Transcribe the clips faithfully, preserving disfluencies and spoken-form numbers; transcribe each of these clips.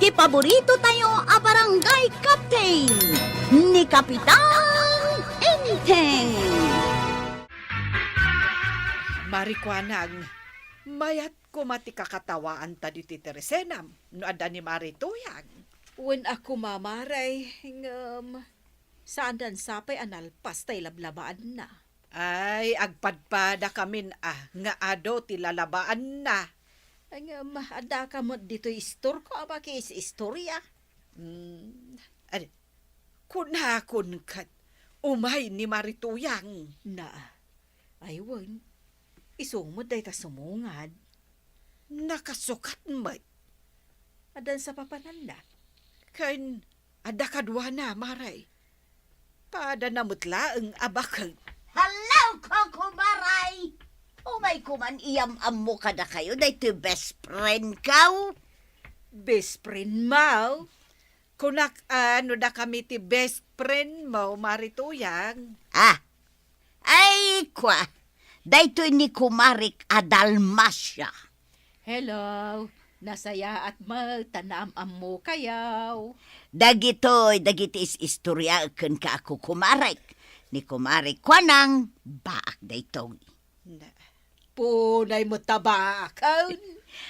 Ti paborito tayo a barangay captain, ni Kapitan Enteng. Mari Kuanang, mayat koma ti kakatawaanta ditoy ti resenam no adda ni Mari Tuyang. Wen a koma, Mari, ngem saan dansa pay a nalpas tay lablabaanna. Ay, agpadpadakamin a nga adu ti lalabaanna. Ay, ngem, addaka met ditoy istorko a makiis-istoria. Hmm, adi, kunakon ket umay ni Mari Tuyang. Na, ay wen, isu met dayta sumungad. Nakasukat met. Addan sa papananna. Ken adda kaduana, Mari. Padana met laeng a baket. Hello, Kokomaray! Umay koman iyam-ammo kadakayo daytoy best friend ko. Best friend mo? Kunak, ah, no dakami ti best friend mo, Mari Tuyang. Ah, ay, kwa, daytoy ni kumarik a Dalmacia. Hello, nasayaat met ta naam-ammokayo. Dagitoy, dagiti is-istoriaek kenka a kukumarik. Ni kumarik Kuanang, baak daytoy. Na, punay met ta baaken.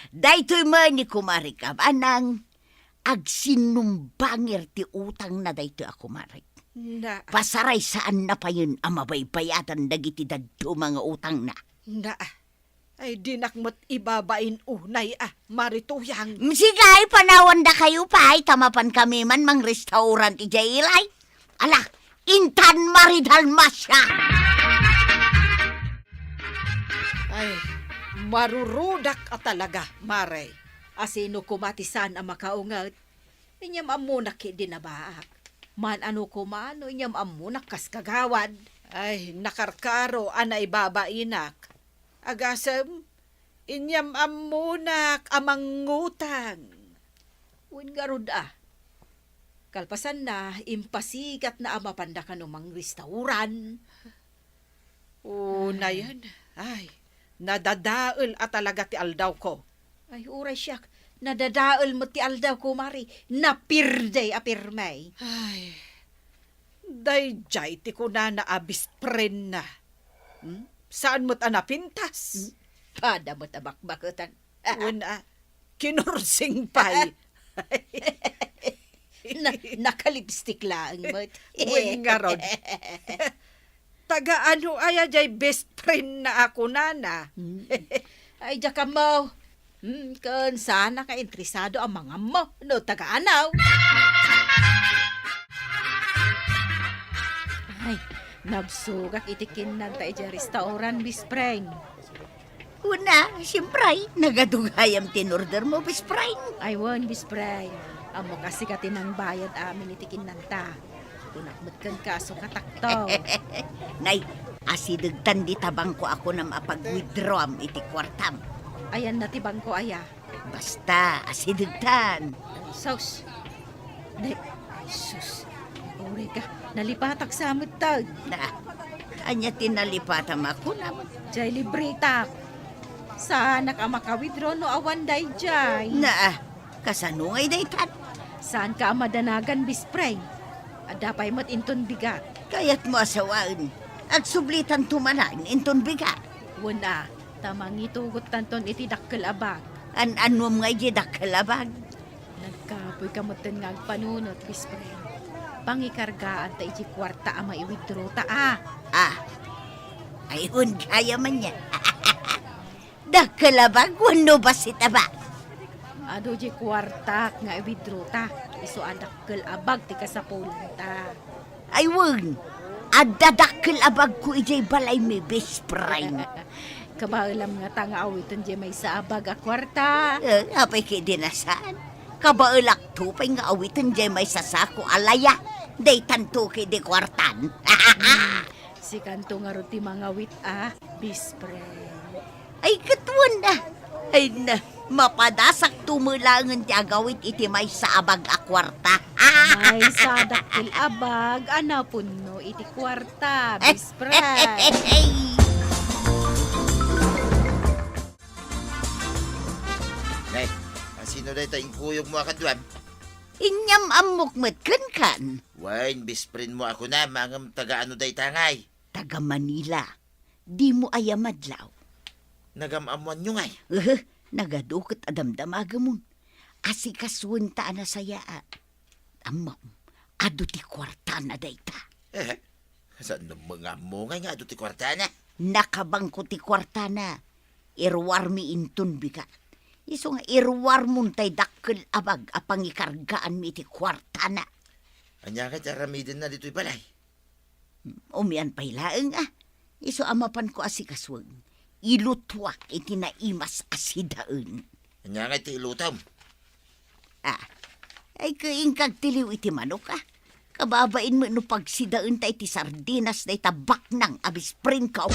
Daytoy met ni kumarik Abanang, agsinumbangir ti utangna daytoy a kumarik. Na. Pasaraysaanna payen a mabaybayadan dagiti dadduma nga utangna. Na. Ay, dinak met ibabain unay a, Mari Tuyang. Sige, ay, panawandakayo pay, ta mapankami man mangrestaurant idiay ilay. Ala, intan Mari Dalmacia! Ay, marurudak a talaga, Mari. Asino koma ti saan a makaunget? Inyam-ammonak ketdi a baak. Maan-ano koma no inyam-ammonak kas kagawad. Ay, nakarkaro a naibabainak. Agasem, inyam-ammonak a mangngutang. Wen ngarud a. Kalpasanna, impasigatna a mapanda kano mangrestaurant. Unayen, ay, nadadael a talaga ti aldawko. Ay, uray siak, nadadael met ti aldawko, Mari. Napirdey a pirmey. Ay, daydiay ti kunana a best friend na. Hmm? Saan met a napintas? Hmm? Pada met a bakbaketan. Wen a, kinursing pay. Na, nakalipstick laeng met. Wen ngarud. Taga ano aya jay best friend na a kunana? Hmm. Ay, diak ammo. Hmm, ken saanak a interesado a mangammo no taga anaw. Ay, nabsogak iti kinnanta idiay restaurant, best friend. Una, siempre, nagadu gayam ti in-order mo, best friend. Ay, wen, best friend. Ammok a sika ti nangbayad amin iti kinnanta. Kunak met kenka a sukatakto. Nay, asidegtan dita bangko a kunam a pag-withdrawam iti kuartam. Ayanna ti bangko aya? Basta, asidegtan. Sus. Dek, sus. Uray ka, nalipatak sa met ta. Na, ania ti nalipatam a kunam? Jay libreta. Saanak a maka-withdraw no awan dayjay. Na, kasano ngay daytan? Saanka a madanagan, best friend? Adda pay met inton bigat. Kayatmo a sawaen, agsublitanto manen inton bigat. Wen a, ta mangitugottanton iti dakkel a bag. An-anuam ngay di dakkel a bag? Nagkapoyka metten nga agpanunot, best friend. Pangikargaanta iti kuarta a mai-withdraw ta a. Ah. Ay, wen gayam ania. Dakkel a bag wenno bassit a bag? Adu di kuartak nga i-withdraw ta. Isu a dakkel a bag ti kasapulanta. Ay, wen. Adda dakkel a bagko idiay balaymi, best friend. Kabaelam ngata nga awiten diay maysa a bag a kuarta. Eh, apay ketdi a saan? Kabaelakto pay nga awiten diay maysa sako a laya. Daytanto ketdi kuartan. Hmm. Sikanto ngarud ti mangawit a, best friend. Ay, ket wen a. Ay na, mapadasakto met laengen ti agawit iti maysa a bag a kuarta. Maysa a dakkel a bag a napunno iti kuarta, best friend. Nay, Asino dayta inkuyogmo a kaduam? Inyam-ammok met kenkan. Wen, best friendmo a kunam, ngem taga ano dayta ngay? Taga Manila. Dimo aya madlaw? Nagam-ammoanyo ngay? Ehe, nagadu ket a damdamagemon. Asikasuenta a nasayaat. Ammom, adu ti kuartana dayta. Eh, saan no nga ammo ngay nga adu ti kuartana? Nakabangko ti kuartana. Iruarmi inton bigat. Isu nga iruarmon tay dakkel a bag a pangikargaanmi iti kuartana. Ania ngay ti aramidenna ditoy balay? Umian pay laeng a. Isu a mapanko a sikasueng, ilutuak iti naimas a sidaen. Ania ngay ti ilutom? Ah, ay, kainkag ti liw iti manok a. Kababain met no pagsidaenta iti sardinas dayta baknang a best friendko.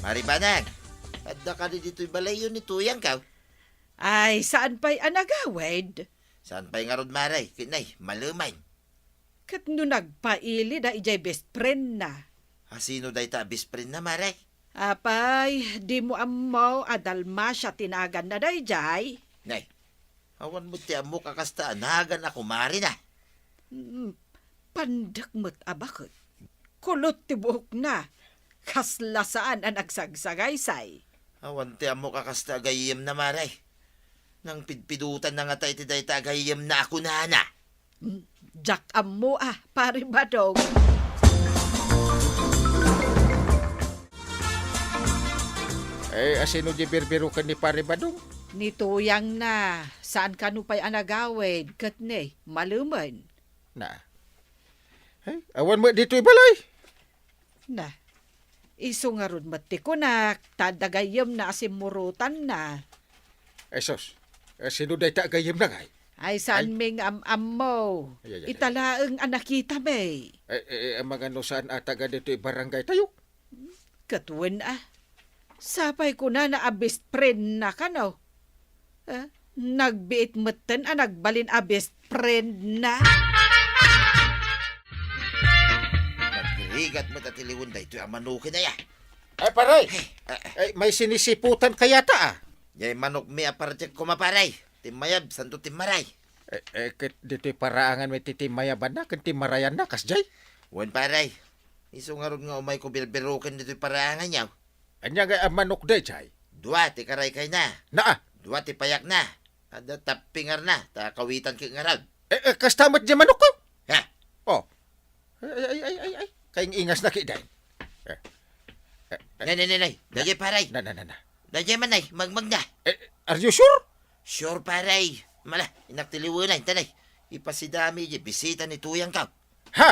Mari Banag, adda kadi ditoy balayyo ni Tuyangko? Ay, saan pay a nagawid? Saan pay ngarud, Mare? Ket nay, malemen. Ket no nagpaili da idiay best friend na? Asino dayta a best friend na, Mare? Apay, dimo ammo a Dalmacia ti naganna daydiay? Nay, awan met ti ammok a kasta a nagan a kumare na. Mm, pandek met a baket. Kulot ti buokna. Kasla saan a nagsagsagaysay. Awan ti ammok a kasta a gayyemna, Mare. Nangpidpidotanna ngata iti dayta a gayyemna a kunana. Mm, diak ammo a, Pare Badong. Eh, asino di birbiroken ni Pare Badong? Ni Tuyangna, saan kano pay a nagawid, ket ni, malemen. Na. Eh, awan met ditoy balay. Na, isu ngarud met ti kunak, ta adda gayyemna a simmurotanna. Ay, sus. Eh, sino dayta a gayyemna, ngay? Ay, saan mi nga am-ammo? Ay, ay, ay, ay. Ita laeng a nakitami. Eh, eh, eh, amangan no saan a taga ditoy barangay tayo? Ket wen a. Sapay kunana a best friend na kano. Eh, nagbiit metten a nagbalin a best friend na. Nagrigat met a tiliwen daytoy a manoken aya. Ay, pare! Eh, eh, eh. Ay, may sinisiputan kayata, ah. Jay manokmi a partek koma, pare. Timmayab, santo timmaray. Eh, eh, ket ditoy paraangan met ti timmayabanna ken timmarayanna, kasjay? Wen, pare. Isu ngarud nga umayko birbiroken ditoy paraangan yaw. Ania nga a manok dayjay? Dua ti karaykayna. Naa. Dua ti payakna. Adda tappingarna, ta kawitan ket ngarud. Eh, eh, kasta met di manokko? Ha? Oh. Ay, ay, ay, ay, ay, ay. Kaing-ingasna ket dayta. Eh, eh, eh. Nay, nay, nay, nay. Dayjay, pare. Na, na, na, na. Dayjay man, nay. Magmagna. Eh, are you sure? Sure, pare. Mala, innak tiliwenay, ta, nay. Ipasidami di bisita ni Tuyangko. Ha?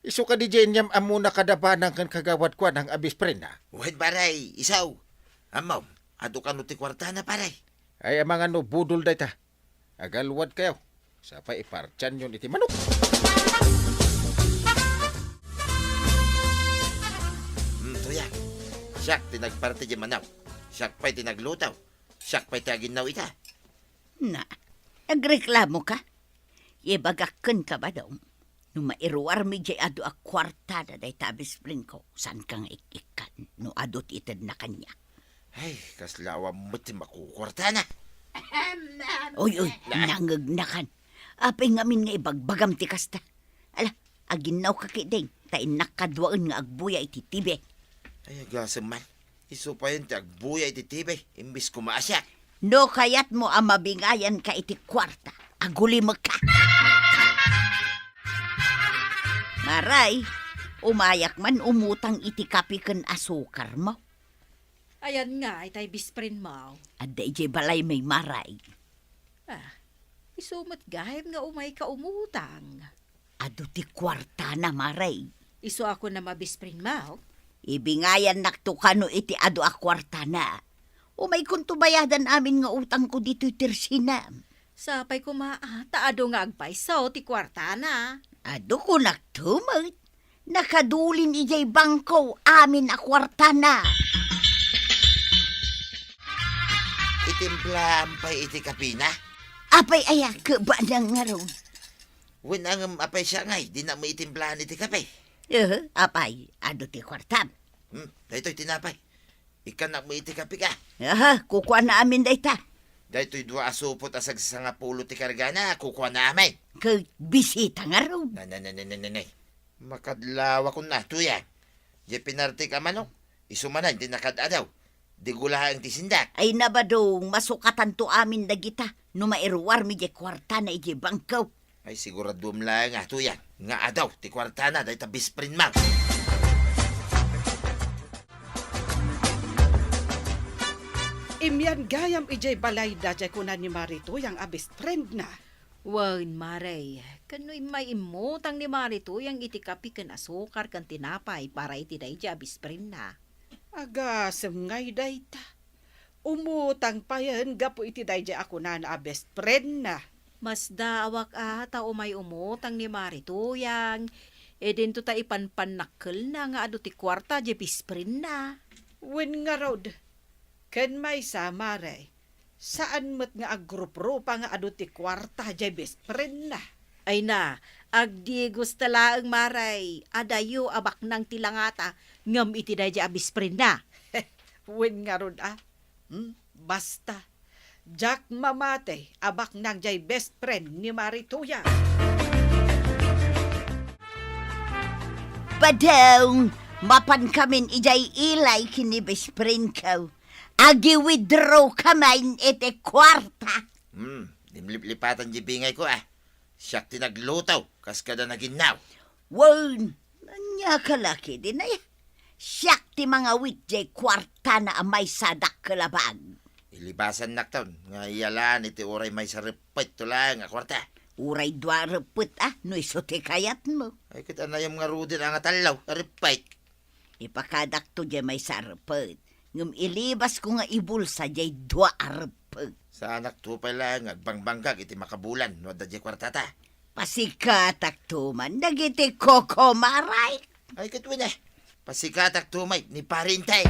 Isu kadi di inyam-ammona kada banang ken kagawad kuanang a best friend na? Wen, pare, isu. Ammom, adu kano ti kuartana, pare? Ay, amangan no budol dayta. Agalwad kayo. Sapay ipartianyon iti manok. Hmm, Tuyang. Siak ti nagparti di manok. Siak pay ti nagluto. Siak pay ti aginnaw ita. Na, nagreklamo ka? Ibagak kenka, Badong. No mairuarmi jay adu a kuartana dayta a best friendko, saanka nga ik-ikkan no adu ti itedna kaniak. Ay, kasla awan met ti makukuartana. Oy, oy, nangegnakan. Apay ngamin nga ibagbagam ti kasta? Ala, aginnawka ketdin, ta innak kaduaen nga agbuya iti T V. Ay, agasem man. Isu payen ti agbuya iti T V, imbes koma a siak. No kayatmo a mabingayanka iti kuarta, agulimekka. Maray, umayak man umutang iti kape ken asukarmo. Ayan nga, itay best friend mo. Adda idiay balaymi, Maray. Ah, isu met gayam nga umayka umutang. Adu ti kuartana, Maray. Isu a kunam a best friend mo? Ibingayannakto kano iti adu a kuartana. Umaykonto bayadan amin nga utangko ditoy tersinam. Sapay koma, ah, ta adu nga agpayso ti kuartana. Adu kunakto met. Nakadulin idiay bangko amin a kuartana. Itimplaam pay iti kapina? Apay aya, kebanang ngarud. Wen, ngem apay siak ngay, dina met itimplahan iti kape? Eh, apay, adu ti kuartam? Hmm, daytoy tinapay. Ikkannak met iti kapika. Aha, kukuana amin dayta. Daytoy dua a supot a sagsangapulo ti kargana, kukuana amin. Ket bisita ngarud. Na, na, na, na, na, na, na. Makadlawakon na, Tuyang. Diay pinartik a manok, isu manen ti nakad-adaw. Di gulaen ti sindak. Ay, nabadong, masukatanto amin dagita no mairuarmi diay kuartana idiay bangko. Ay, siguraduem laeng a, Tuyang, nga adaw ti kuartana dayta best friend-mo. Immian gayam idiay balayda diay kuna ni Mari Tuyang a best friend-na. Wen, Mari, ken no immay immutang ni Mari Tuyang iti kapi ken asukar ken tinapay para iti daydiay a best friend-na. Agasem ngay dayta. Umutang payen gapu iti daydiay a kunana a best friend-na. Masdaawak a ta umay umutang ni Mari Tuyang, idinto ta ipanpannakkelna nga adu ti kuarta diay best friend-na. Wen ngarud, ken maysa, Mari, saan met nga agruprupa nga adu ti kuarta diay best friend-na. Ay na, agdigos ta laeng, Mari, adayo a baknang ti langata ngem iti daydiay a best friend-na. Wen ngarud a. Hmm? Basta, diak mamati a baknang diay best friend ni Mari Tuyang. Badong, mapankamin idiay ilay ken ni best friend-ko. Agi-withdraw kamin iti kuarta. Hmm, dimliplipatan diay bingayko, a. Siak ti nagluto, kas kada naginnaw. Wen, ania ka la ketdin, ay? Siak ti mangawit diay kuartana a maysa a dakkel a bag. Ilibasannakton nga iyalaan iti uray maysa reppetto laeng a kuarta. Uray dua reppet, a, no isu ti kayatmo. Ay, ket anayam ngaruden a nga tallo a reppet. Ipakadakto diay maysa a reppet, ngem ilibasko nga ibulsa diay dua a reppet. Saanakto pay laeng nga agbangbanggag iti makabulan no adda diay kuartata. Pasikatakto man dagiti kokomaray. Ay, ket wen, a. Pasikatakto met ni Pari Intay.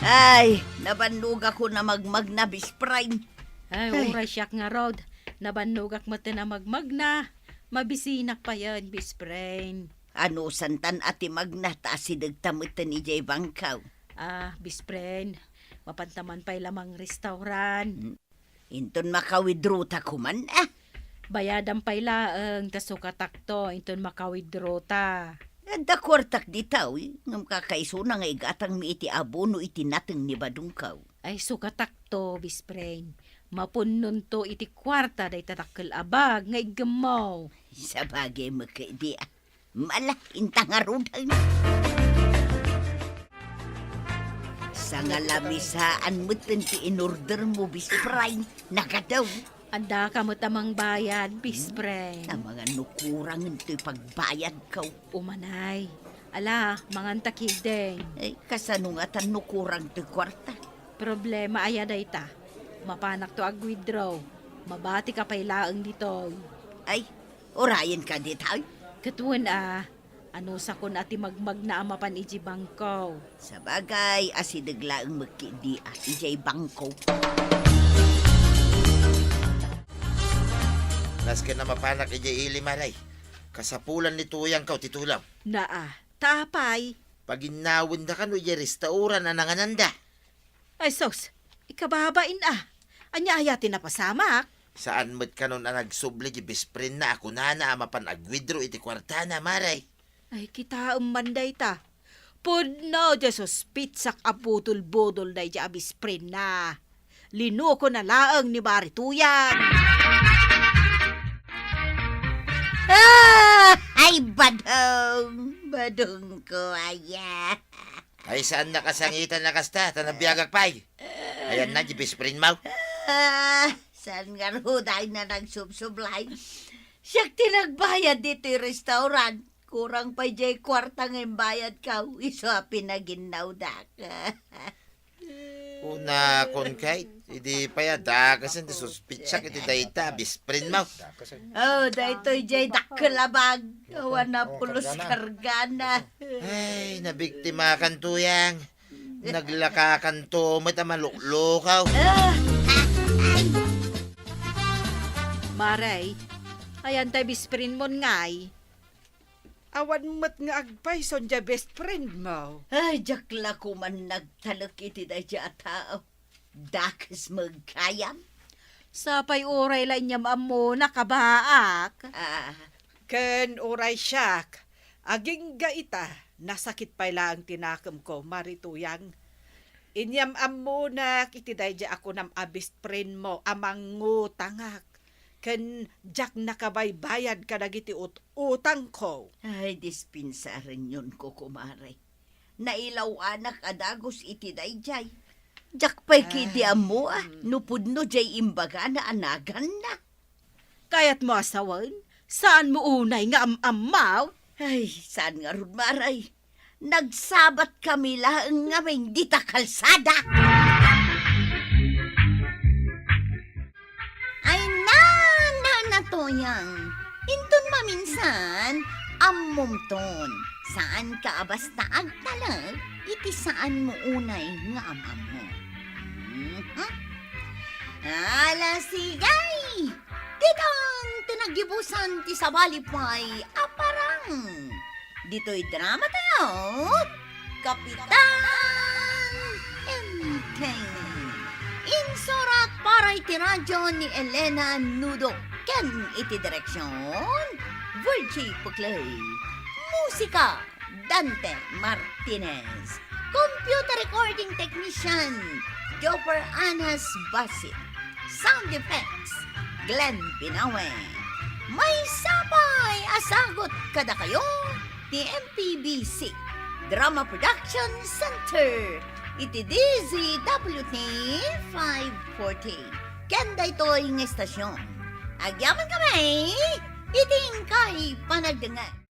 Ay, nabannogakon a magmagna, best friend. Ay, ay, uray siak ngarud. Nabannogak metten a magmagna. Mabisinak payen, best friend. Anusantan a ti magna ta asidegta metten idiay bangko. Ah, best friend, mapanta man pay la mangrestauran. Hmm. Inton maka-withdraw ta koman, a? Bayadam pay laeng ta sukatakto inton maka-withdraw ta. Adda kuartak dita, uy, ngem kakaisuna nga igatangmi iti abono iti nateng ni badongko. Ay, sukatakto, best friend. Mapunnonto iti kuarta dayta dakkel a bag nga iggemmo. Sabagay met ketdi, a. Mala, inta ngaruden. Sangalamisaan metten ti inordermo, best friend. Nagadaw. Andaka met a mangbayad, best friend. Amangan no kurangen toy pagbayadko. Umanay. Ala, manganta ketdin. Ay, kasano ngatan no kurang toy kuarta? Problema aya dayta? Mapanakto ag-withdraw. Mabatika pay laeng ditoy. Ay, urayenka ditoy? Ket wen a, anusakon a ti magmagna a mapan idiay bangko. Sabagay, asideg laeng met ketdi a idiay bangko. Nasken a mapanak idiay ili, Mari. Kasapulan ni Tuyangko ti tulong. Naa, ta apay? Paginnawenda kano idiay restauran a nangananda. Ay sus, ikababain a. Ania aya ti napasamak? Saan met kanon a nagsubli ti best friend-na a kunana a mapan ag-withdraw iti kuartana, Mari. Ay, kitaem man dayta. Pudno ti suspitsak a budol-budol daydiay a best friend-na. Linukona laeng ni Mari Tuyang. Ah! Ay, badong! Badongko aya. Ay, saannak a sangitan a kasta, ta nabiagak pay. Ayanna, ti best friend-mo. Ah, saan ngarud a nagsubsublay? Siak ti nagbayad ditoy restaurant. Kurang pay diay kuarta nga imbayadko, isu a pinaginnawdak. Kunakon kay, idi pay a dakasen ti suspitsak iti dayta a best friend-mo. Oh, daytoy diay dakkel a bag. Awan a pulos kargana. Ay, nabiktimakan, Tuyang. Naglakakanto met a maluklukaw. Ah! Mari, ayan tay best friend-mon ngay. awan met nga agpayson diay best friend mo. Ay, diak la koman nagtalek iti daydiay a tao. Dakes met gayam. Sapay uray la inyam-ammonak a baak. Ah, ken uray siak, agingga ita, nasakit pay laeng ti nakemko, Mari Tuyang. Inyam-ammonak iti daydiay a kunam a best friend mo a mangutangak, ken diak nakabaybayad kadagiti ut-, utangko. Ay, dispensarenyon ko, kumare. Nailaw-anak a dagus iti daydiay. Diak pay ketdi ammo a no pudno diay imbagana a naganna. Kayatmo a sawen, saanmo unay nga am-ammaw? Ay, saan ngarud, Mari. Nagsabatkami laeng ngamin dita kalsada. Ay, na, na, na, Tuyang. Inton maminsan, ammomton. Saanka a basta agtalek iti saanmo unay nga am-ammo. Mhm. Ala, sige! Ditan ti naggibusan ti sabali pay a parang. Ditoy drama tayo, Kapitan Enteng. Insurat para iti radyo ni Elena Nudo ken iti direksyon, Virgie Puclay. Musika, Dante Martinez. Computer recording technician, Jopper Anas Basit. Sound effects, Glenn Pinawe. Maysa pay a sagut kadakayo ti M P B C Drama Production Center iti D Z W T five forty. Ken daytoy nga estasyon, agyamankami iti inkay panagdengngeg.